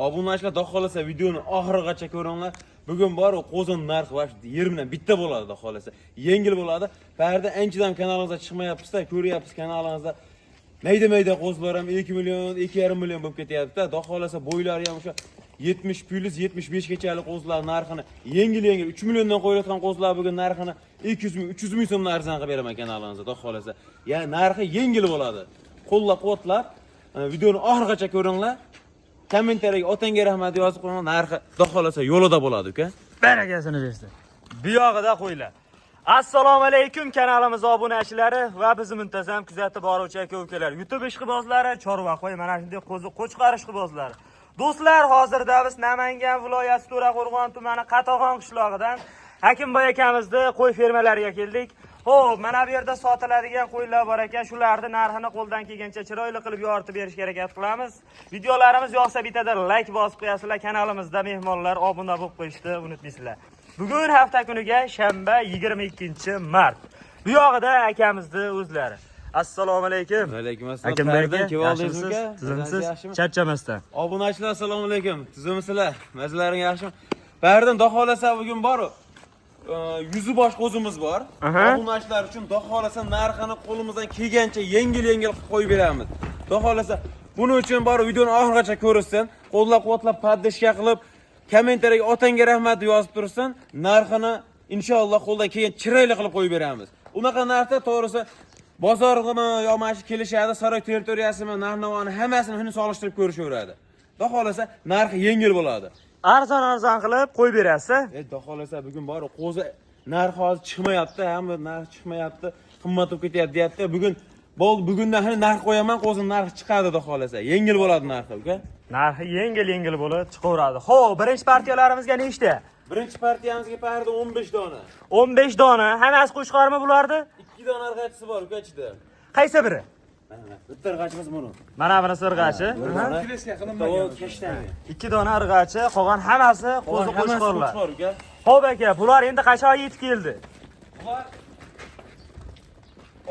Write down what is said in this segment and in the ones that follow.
Obunachilar, xudo xohlasa, videoni oxirigacha ko'ringlar. Bugun bor qo'zini narxi va yer bilan bitta bo'ladi, xudo xohlasa. Yengil bo'ladi. Parda anchadan kanalimizda chiqmayapmiz-da, ko'ryapmiz kanalimizda. Mayda-mayda qo'zilar ham 2 million, 2,5 million bo'lib ketyapti. Xudo xohlasa, bo'ylari ham o'sha 70 plyus 75 gachalik qo'zilar narxini yengil-yengil 3 milliondan qo'yilayotgan qo'zilar bugun narxini 200 ming, 300 ming so'mdan arzon qilib beraman kanalimizda, xudo xohlasa. Ya narxi yengil bo'ladi. Qo'llab-quvvatlab, videoni oxirigacha ko'ringlar. Kommentariyaga otangga rahmat yozib qo'yinglar, narxi xudo xohlasa yo'lida bo'ladi, uka. Barakasini bersin. Bu yog'ida qo'ylar. Assalomu alaykum kanalimiz obunachilari va bizni muntazam kuzatib boruvchi aka ukalar. YouTube ishqibozlari, chorva qo'y, mana shunday qo'zi qo'chqor ishqibozlari. Do'stlar, hozirda biz Namangan viloyati To'raqo'rg'on tumani Qatag'on qishlog'idan Hakimboy akamizni qo'y fermalariga keldik. Xo'p, mana bu yerda sotiladigan qo'ylar bor ekan. Shularni narxini qo'ldan kelgancha chiroyli qilib yoritib berishga harakat qilamiz. Videolarimiz yoqsa bittada like bosib qo'yasizlar. Kanalimizda mehmonlar obuna bo'lib qo'yishni unutmaysizlar. Bugun hafta kuniga shanba, 22-mart. Bu yog'ida akamizni o'zlari. Assalomu alaykum. Alaykum assalom. Akimboy aka, Qayerdan kelib oldingiz, yaxshimisiz? uka? Tuzukmisiz? Yaxshimi? Charchamasdan. Obunachilar, assalomu alaykum. Tuzukmisizlar? Mazalaring yaxshimi? Baridan xudo xohlasa bugun bor 100 bosh qo'zimiz bor. Obunachilar uchun xudo xohlasa narxini qo'limizdan kelgancha yengil-yengil qilib qo'yib beramiz. Xudo xohlasa buning uchun bor videoni oxirigacha ko'rsin, qo'llab-quvvatlab, поддержка qilib, kommentariyaga otangga rahmat deb yozib tursin, narxini inshaalloh qo'ldan kelgan chiroyli qilib qo'yib beramiz. Unaqa narxda to'g'risi bozorg'imi yo mana shu kelishadi, saroy territoriyasimi, narx-navoni hammasini huni solishtirib ko'rishaveradi. Xudo xohlasa narxi yengil bo'ladi. Arzon arzon qilib qo'yib berasiz. Xudo xohlasa bugun bor qo'zi narxi hozir chiqmayapti, hamma narx chiqmayapti, qimmat bo'lib ketyapti deyapti. Bugun bo'ldi, bugundan hani narx qo'yaman, qo'zini narxi chiqadi, xudo xohlasa. Yengil bo'ladi narxi, uka. Narxi yengil yengil bo'lib chiqaveradi. Xo'p, birinchi partiyalarimizga nechta? Birinchi partiyamizga parda 15 dona. 15 dona. Hammasi qo'chqormi bularni? 2 dona irg'achisi bor, uka, ichida. Qaysi biri? Mana bitta irg'achimiz buni. Mana bunisi irg'achi. Bitta kashtanga. 2 dona irg'achi, qolgan hammasi qo'zi Hammasi qo'chqorlar. Qo'chqor, uka. Xo'p aka, bular endi qachon yetib keldi? Bular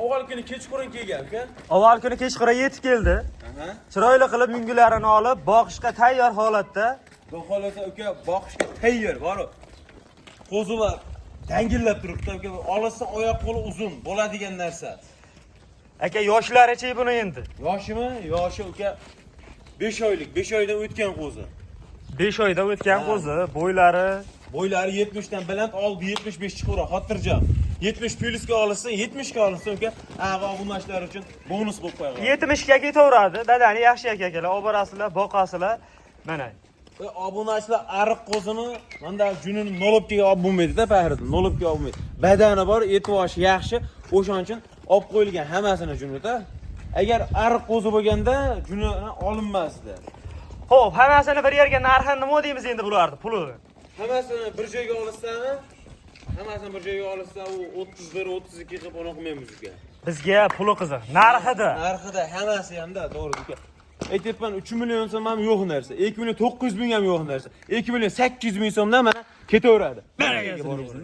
avval kuni kechqurun kelgan, uka. Avval kuni kechqurun yetib keldi. Chiroyli qilib mungilarini olib, boqishga tayyor holatda. Xudo xohlasa, uka, boqishga tayyor, bor. Qo'zilar dangillab turibdi, uka. Olsa oyoq qo'li uzun bo'ladigan narsa. Aka, yoshlarichi buni endi? Yoshimi? Yoshi, uka, 5 oylik, 5 oydan o'tgan qo'zi. 5 oyda o'tgan qo'zi, bo'ylari Bo'ylari 70 dan baland, oldi 75 chiqaveradi, xotirjam. 70 plyusga olsa, 70 ga olsa, uka, ag'a obunachilar uchun bonus bo'lib qo'yadi. 70 ga ketaveradi. Badani yaxshi aka akalar, olib borasizlar, boqasizlar. Mana. Obunachilar, ariq qo'zini manda junini nolobkaga olib bo'lmaydi-da, pahrida, nolobka olib bo'lmaydi. Badani bor, eti boshi yaxshi, o'shaning uchun olib qo'yilgan hammasini junida. Agar ariq qo'zi bo'lganda juni olinmasdi. Xo'p, hammasini bir yerga narxini nima deymiz endi bularni pulini? Hammasini bir joyga olsami? Hammasini bir joyga olsa, u 31, 32 qilib uni qilmaymiz, uka. Bizga puli qiziq. Narxida. Narxida hammasi hamda to'g'ri, uka. Aytyapman, 3 million so'm ham yo'q narsa. 2 million 900 ming ham yo'q narsa. 2 million 800 ming so'mdan mana ketaveradi.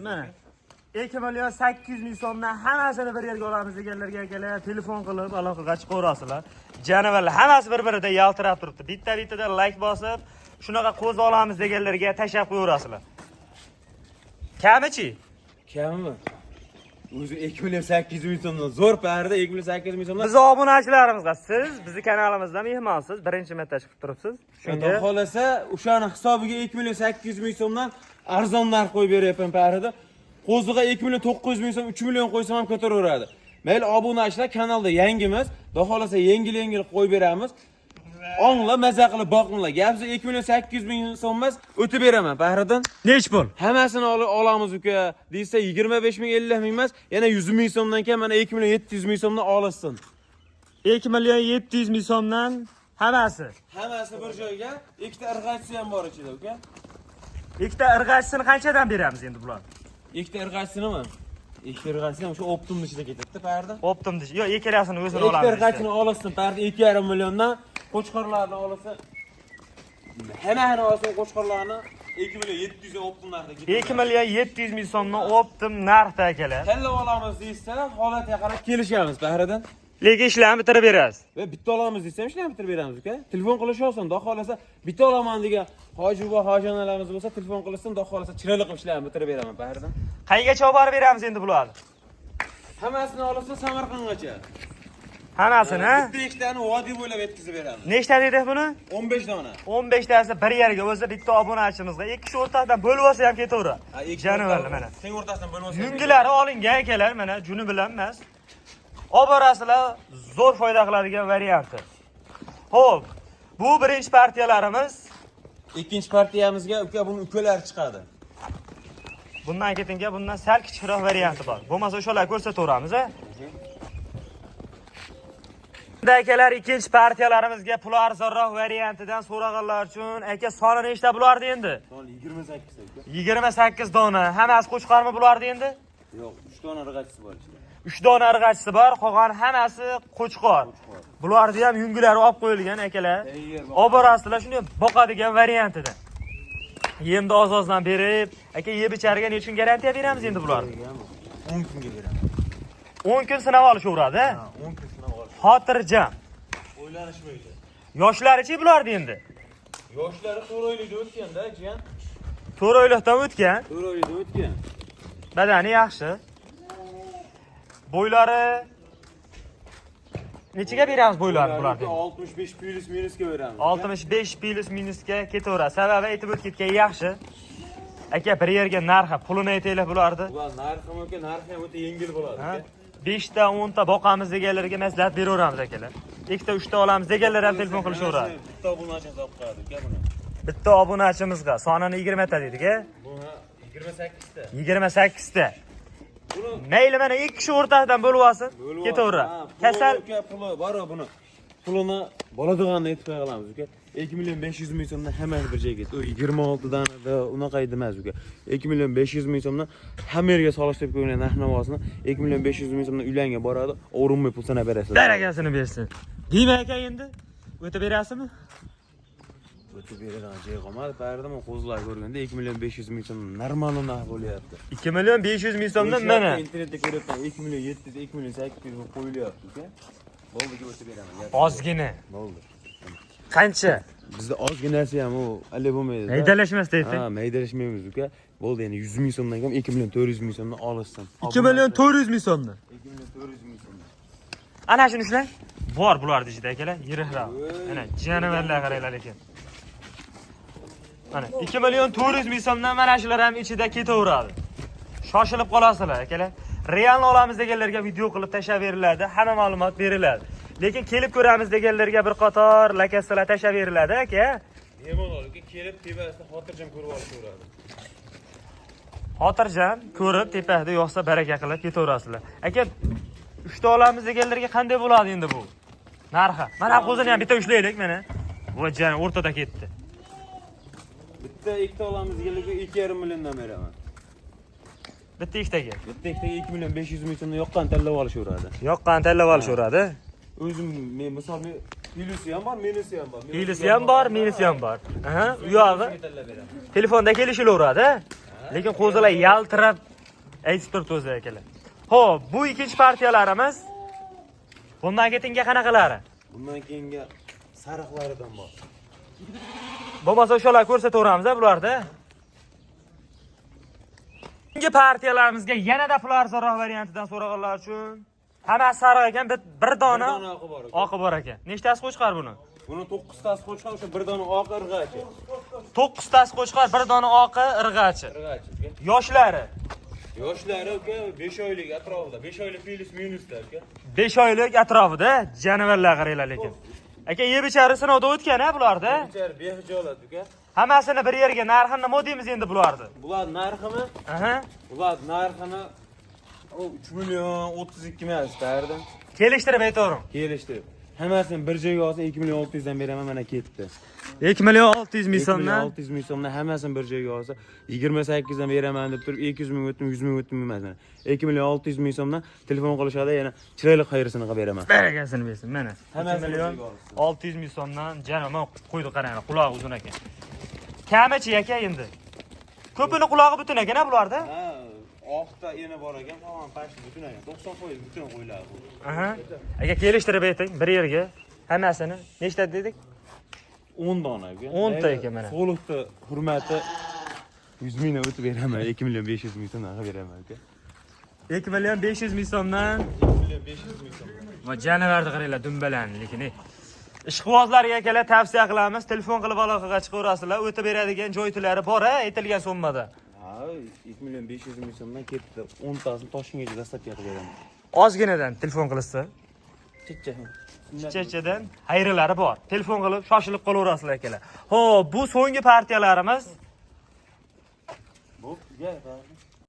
Mana. 2 million 800 ming so'mdan hammasini bir yerga olamiz deganlarga akalar telefon qilib aloqaga chiqaverasizlar. Jonivorlar hammasi bir-birida yaltirab turibdi. Bitta-bittadan like bosib, shunaqa qo'zi olamiz deganlarga tashlab qo'yaverasizlar. Kamichi? Kammi? O'zi 2 million 800 ming so'mdan zo'r parda, 2 million 800 ming so'mdan. Biz obunachilarimizga, siz bizni kanalimizda mehmonsiz, birinchi marta chiqib turibsiz. Shunga Shunga xohlasa o'shani hisobiga 2 million 800 ming so'mdan arzon narx qo'yib beryapman parida. Qo'ziga 2 million 900 ming so'm, 3 million qo'ysam ham ko'taraveradi. Mayli, obunachilar, kanalda yangimiz, xudo xohlasa yengil yengil qo'yib beramiz. Ongla, maza qilib boqinglar. Gapsi 2 million 800 ming so'm emas, o'tib beraman Bahriddin. Nech pul? Hammasini olamiz uka desa, 25 ming, 50 ming emas, yana 100 ming so'mdan kam, mana 2 million 700 ming so'mdan olishsin. 2 million 700 ming so'mdan hammasi. Hammasi bir joyga, ikkita irg'achisi ham bor ichida, uka. Ikkita irg'achisini qanchadan beramiz endi bularni? Ikkita irg'achisini? Ikkita irg'achisi ham o'sha оптом ni ichida ketadi, parda. Оптом deyish. Yo'q, ikkalasini o'zini Ikkita olamiz. Irg'achini olsin, parda, 2,5 milliondan qo'chqorlarni olsa, hammasini olsa qo'chqorlarni 2 million 700 оптом narxida ketadi. 2 million 700 ming so'mdan оптом narxda akalar. Tanlab olamiz deyishsa, holatga qarab kelishamiz, Bahriddin. Lekin ishlarni bitirib berasiz. Va bitta olamiz desam ishlarni bitirib beramiz uka. Telefon qilish oson, xudo xolasa bitta olaman degan hoji buva, hoji onalarimiz bo'lsa telefon qilishsin, xudo xolasa chiroyli qilib ishlarni bitirib beraman baridan. Qayergacha olib borib beramiz endi bularni? Hammasini olsa Samarqandgacha. Hammasini, ha? Bitta ikkitani vodiy bo'ylab yetkazib beramiz. Nechta dedik buni? 15 dona. 15 tasi bir yerga o'zi bitta obunachimizga ikki kishi o'rtasidan bo'lib olsa ham ketaveradi. Jonivorlar mana. Teng o'rtasidan bo'lib olsa. Yungilari olingan akalar mana juni bilan emas. Olib borasizlar, zo'r foyda qiladigan varianti. Xo'p, bu birinchi partiyalarimiz. Ikkinchi partiyamizga uka buni ukalari chiqadi. Bundan ketinga bundan sal kichikroq varianti bor. Bo'lmasa o'shalarni ko'rsataveramiz, a? Bunda akalar ikkinchi partiyalarimizga pul arzonroq variantidan so'raganlar uchun aka soni nechta bulardi endi? Son 28 uka. 28 dona. Hammasi qo'chqormi bulardi endi? Yo'q, 3 dona irg'achisi bor ichida. 3 dona irg'achisi bor, qolgan hammasi qo'chqor. Bularni ham yungilari olib qo'yilgan akalar. Olib borasizlar shunday boqadigan variantida. Yemni oz-ozdan berib, aka yeb ichariga nechun garantiya beramiz endi bularni? 10 kunga beramiz. 10 kun sinab olishaveradi. Ha, 10 kun sinab olish. Xotirjam. O'ylanishmaydi. Yoshlarichi bularni endi? Yoshlari 4 oylikda o'tgan-da, jiyan. 4 oylikdan o'tgan. 4 oylikda o'tgan. Badani yaxshi. Bo'ylari nechaga beramiz bo'ylarini bularni? 65 plus minusga beramiz. 65 plus minusga ketaveradi. Sababi aytib o'tib ketgan yaxshi. Aka bir yerga narxi, pulini aytaylik bularni. Ular narxi aka, narxi ham o'ta yengil bo'ladi. Ha? Aka. 5 ta 10 ta boqamiz deganlarga maslahat beraveramiz akalar. 2 ta 3 ta olamiz deganlar ham telefon qilishaveradi. Bitta obunachimiz olib qo'yadi uka buni. Bitta obunachimizga sonini 20 ta dedik, a? Buni 28 ta. 28 ta. Buni Mayli mana ikki kishi o'rtasidan bo'lib olsin, ketaveradi. Kasal uka puli bor buni. Pulini bo'ladiganini aytib qo'ya qolamiz uka. 2 million 500 ming so'mdan hammasi bir joyga ketdi. U 26 danada unaqa emas uka. 2 million 500 ming so'mdan hamma yerga solishtirib qo'ygan narx-navosini 2 million 500 ming so'mdan uylanga boradi, o'rinmay pul sanab berasizlar. barakasini bersin. Deyman aka endi. O'tib berasizmi? O'tib beradigan joy qolmadi. Bardim qo'zilar ko'rganda 2 million 500 ming so'm normal narx bo'lyapti. 2 million 500 ming so'mdan mana. Internetda ko'ryapman 2 million 700, 2 million 800 ming qo'yilyapti uka. Bo'ldi, o'tib beraman. Ozgina. Bo'ldi. Qancha? Bizda ozginasi ham u alle bo'lmaydi. Maydalashmas deydi. Ha, maydalashmaymiz uka. Bo'ldi, endi 100 ming so'mdan kam 2 million 400 ming so'mdan olishsin. 2 million 400 ming so'mdan. 2 million 400 ming so'mdan. Ana shuni ushlang. Bor bularni ichida akalar, yiriqroq. Mana jonivorlar qaranglar lekin. Mana 2 million 400 ming so'mdan mana shular ham ichida ketaveradi. Shoshilib qolasizlar akalar. Realni olamiz deganlarga video qilib tashlab beriladi, hamma ma'lumot beriladi. Lekin kelib ko'ramiz deganlarga bir qator lakasalar tashlab beriladi aka. Bemalol uka kelib tepasida xotirjam ko'rib olishaveradi. Xotirjam ko'rib tepasida yoqsa baraka qilib ketaverasizlar. Aka, 3 ta olamiz deganlarga qanday bo'ladi endi bu? Narxi. Mana qo'zini ham bitta ushlaylik mana. Bu jon o'rtada ketdi. Bitta ikkita olamiz deganlarga 2,5 milliondan beraman. Bitta ikkitaga. Bitta ikkitaga 2 million 500 ming so'mdan yoqqan tanlab olishaveradi. Yoqqan tanlab olishaveradi. O'zim men misol men plusi ham bor, minusi ham bor. Plusi ham bor, minusi ham bor. Aha, u yog'i telefonda kelishilaveradi. Lekin qo'zilar yaltirab aytib turibdi o'zi akalar. Xo'p, bu ikkinchi partiyalarimiz. Bundan keyingi qanaqalari? Bundan keyingi sariqlaridan bor. Bo'lmasa o'shalar ko'rsataveramiz bularda. Keyingi partiyalarimizga yanada pul arzonroq variantidan so'raganlar uchun hammasi sariq ekan, bir dona oqi bor. Oqi bor ekan. Nechtasi qo'chqor buni? Buni 9 tasi qo'chqor, o'sha bir dona oq irg'achi. 9 tasi qo'chqor, bir dona oqi irg'achi. Irg'achi uka. Yoshlari Yoshlari uka 5 oylik atrofida, 5 oylik plus minusda uka. 5 oylik atrofida jonivorlar qaranglar lekin. Aka yeb ichari sinovda o'tgan ha bularda. Ichari behijolat uka. Hammasini bir yerga narxini nima deymiz endi bularni? Bular narxini, Aha. bular narxini o 3 million 32 emas derdim. Kelishtirib aytavering. Kelishdi. Hammasini bir joyga olsa 2 million 600 dan beraman mana ketdi. 2 million 600 ming 2 million so'mdan. 600 ming so'mdan hammasini bir joyga olsa 28 dan beraman deb turib 200 ming o'tdim, 100 ming o'tdim emas mana. 2 million 600 ming so'mdan telefon qilishadi, yana chiroyli xayrisini qilib beraman. Barakasini bersin mana. 2 Hammasini million bir joyga olsin. 600 ming so'mdan janob qo'ydi qarang, qulog'i uzun ekan. Kamichi aka endi. Ko'pini qulog'i butun ekan ha bularda. Ha, Oltita eni bor ekan, tamam, pashti butun ekan. 90% butun qo'ylar bu. Aha. Aka, kelishtirib ayting bir yerga hammasini. Nechta dedik? 10 dona aka. 10 ta ekan mana. So'liqni hurmati 100 mingdan o'tib beraman, 2 million 500 ming so'mdan qilib beraman aka. 2 million 500 ming so'mdan. 2 million 500 ming so'mdan. Va janavarni qaranglar, dumbalarni lekin. Ishqibozlarga, akalar, tavsiya qilamiz, telefon qilib aloqaga chiqaverasizlar, o'tib beradigan joytilari bor, a, aytilgan summada. Ha, 2 million 500 ming so'mdan ketdi. 10 tasini Toshkentgacha доставка qilib beraman. Ozginadan telefon qilishsa, Chechcha. chechadan xayrilari bor. Telefon qilib shoshilib qolaverasizlar, akalar. Xo'p, bu so'nggi partiyalarimiz. Bo'p, gel.